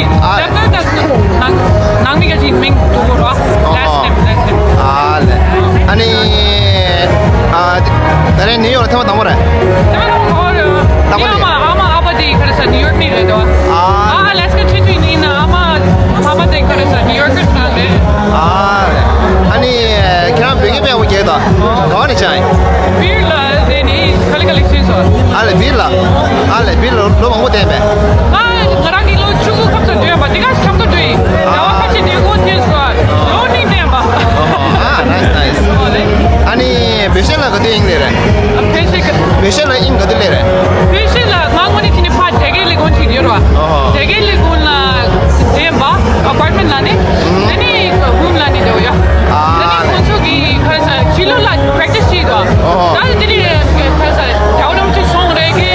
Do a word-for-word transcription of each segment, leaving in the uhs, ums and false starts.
ཨ། That's why that's ནང་ནང་མི་ག་ཅིག་མིང་འདུག་གོ་ར། Last name, last name. ཨ་ལེ། ཨ་ནི། ཨ། ད་རེས་ནིའུ་ཡོག་ལ་ཐེངས་མ་དང་པོ་རེད། ཐེངས་མ་དང་པོ་རེད། དང་པོ་ཡིན་ནམ། ཨ་མ་ཨ་མ་དེ་ག་རེ་ཟ་ནིའུ་ཡོག་མི་རེད་དོ། ཨ། ཨ་ཨ་ལེ་སི་ཀ་ཆེ་ཆུང་ཡིན་ན་ཨ་མ་ཨ་མ་དེ་ག་རེ་ཟ་ནིའུ་ཡོག་གི་ས་རེད། ཨ་ལེ། ཨ་ནི་ཁྱེད་རང་བོད་སྐད་དཔེ་ཡག་པོ་རྒྱག་ད། ག་བ་ནས་ཆགས་ཡིན། སྦིར་ལ་དེ་ནི་ག་ལེ་ག་ལེ་ཤེས་སོ། ཨ་ལེ་སྦིར་ལ། ཨ་ལེ་སྦིར་ལ་ལོ་མང་པོ་བསྡད་པས། ང་ང་རང་གི་ལོ་ཆུང་ཀུ་སྐབས་སུ་འགྲོ་ཡོད་པ་དེ་ག་ཞིག་ཁྱབ་ཏུ་འགྲོ་ཡིན། ཟླ་བ་ཁ་ཤས་དེ་འགོ་ཐེངས་སོ། ལོ་གཉིས་བསྡད་པ། ཨ་ནའིས་ནའིས། ཨ་ནི་བོད་གཞས་ལ་ག་དུས་དབྱིངས་སླེབས་རེད། བོད་གཞས་ག་བོད་གཞས་ལ་དབྱིངས་ག་དུས་སླེབས་རེད། བོད་གཞས་ལ་ང་དངོས་གནས་དྲང་གནས་ཕར་སྡེ་དགེ་ལས་ཁུངས་ཅིག་ཡོད་རེད་བ། ཨོ་ཧོ། སྡེ་དགེ་ལས་ཁུངས་ལ་བསྡད་པ། ཨ་པར་ཊི་མེན་ཊི་ལ་ནི། དེ་ནི་རུམ་ལ་ནི་འདུག་ཡ། ཨ་དེ་ནི་ཁོང་ཚོ་གི་ཁ་ས་ཕྱི་ལོགས་ལ་པེ་རེག་ཊི་སི་བྱེད་དོ། ཨོ་ཧོ། ད་དེ་ནི་ཁ་ས་རྒྱལ་བ་རིན་པོ་ཆེ་གསུང་རེད་གི།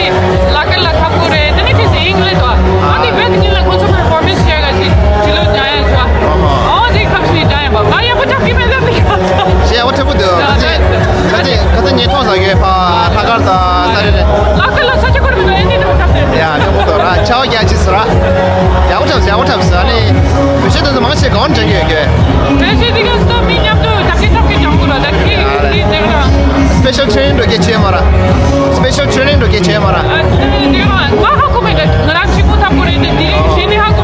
ལ་ཀ་ལ་ཁ་པོ་རེད། དེ་ནི་ཁྲིས་ཨིང་ལེ་དོ། ཨ་དེ་བེད་ཀྱི་ལ་ཁོང་ཚོ་པར་ཕོར་མེན་སི་བྱེད་ག་ཞིག་ཕྱི་ལོགས་ཉལ་ཡ་ཞོ། ཨོ་དེ་ཁ་ཕྱི་ཉལ་ཡ་པ་ང་ཡག་པོ་ཆགས་ཀྱི་མེད་ད་དེ་ཁ་ས། ཞེ་ཡག་པོ་ཐེབས་པོ་འདུག་ཁ་ཚིག་ཁ་ཚིག་ཁ་ཚིག་ཉན་མཐོང་ས་ཡོད་ཕ་ལྷག་དཀར་དང་ས་རེ་རེ། ལ་ཀ་ལ་ས་ཆ་ཁོར་མི་འདུག་ཨེ་འདི་འདྲ་ཁ་ཚིག་ཡ་ནི་མོ་དོ་ར་ཆའོ་རྒྱ་ཆི་སི་ར། ཡག་པོ་ཐབས་ཡག་པོ་ཐབས་ས་ནི། བེད་སྤྱོད་དེ་ཚོ་མང་ཆེ་གང་འདྲ་ཡོད་གི། བེད་སྤྱོད་དེ་ག་ས་མི་མཉམ་དུ་ཐབས་ཀྱི་ཐབས་ཀྱི་ཀྱང་གོ་ར་ད་ཁི་ཁི་དེ་ར། སི་པེ་ཤལ་ཊེ་ནིང་འགྲོ་གི་ཆེ་མ་ར། སི་པེ་ཤལ་ཊེ་ནིང་འགྲོ་གི་ཆེ་མ་ར། ཨ་དེ་ནི་དེ་ར་ང་ཧ་གོ་མེད་ད་ང་རང་གཅིག་པུ་ཐབས་གོ་རེད་དེ་དེ་རིང་ཞེ་ནི་ཧ་གོ་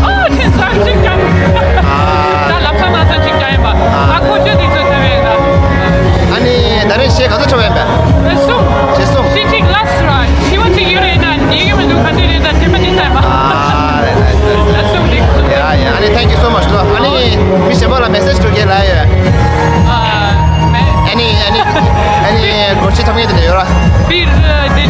ཨ་ཁྱེད་ཚང་གཅིག་ཀྱང་ད་ལབ་ས་ན་ས་གཅིག་ཀྱང་ཡིན་པ་ཨ་ཁོ་ཆོས་དེ་ཚོ་ཐབས་ཡིན་ད། ཨ་ནི་ད་རེས་ཞེ་ག་ཚོད་ཁྲོ་བ་ཡིན་པས། གསུམ། ཞེ་གསུམ། ཞེ་གཅིག་ལ་སུ་ར་ཤི་བ་གཅིག་ཡོད་རེད་ན་ཉེ་གི་མི་འདུག་ག་འདི་རེད་ད་དེ་མ་ནི་ས་ཡིན་པ། ཨ་རེད་རེད་རེད། གསུམ་རེད། ཡ་ཡ། ཨ་ནི་thank you so much ལོ། ཨ་ནི་མི་གཞན་པ་ལ་མེ་སེ་ཇི་འགྲོ་གི་ལ་ཡོད། ཨ་ནི་ཨ་ནི་ཨ་ནི་སྒོར་ཆེ་ཐམ་ངེས་དེ་ཡོད་ར། སྦིར་དེ་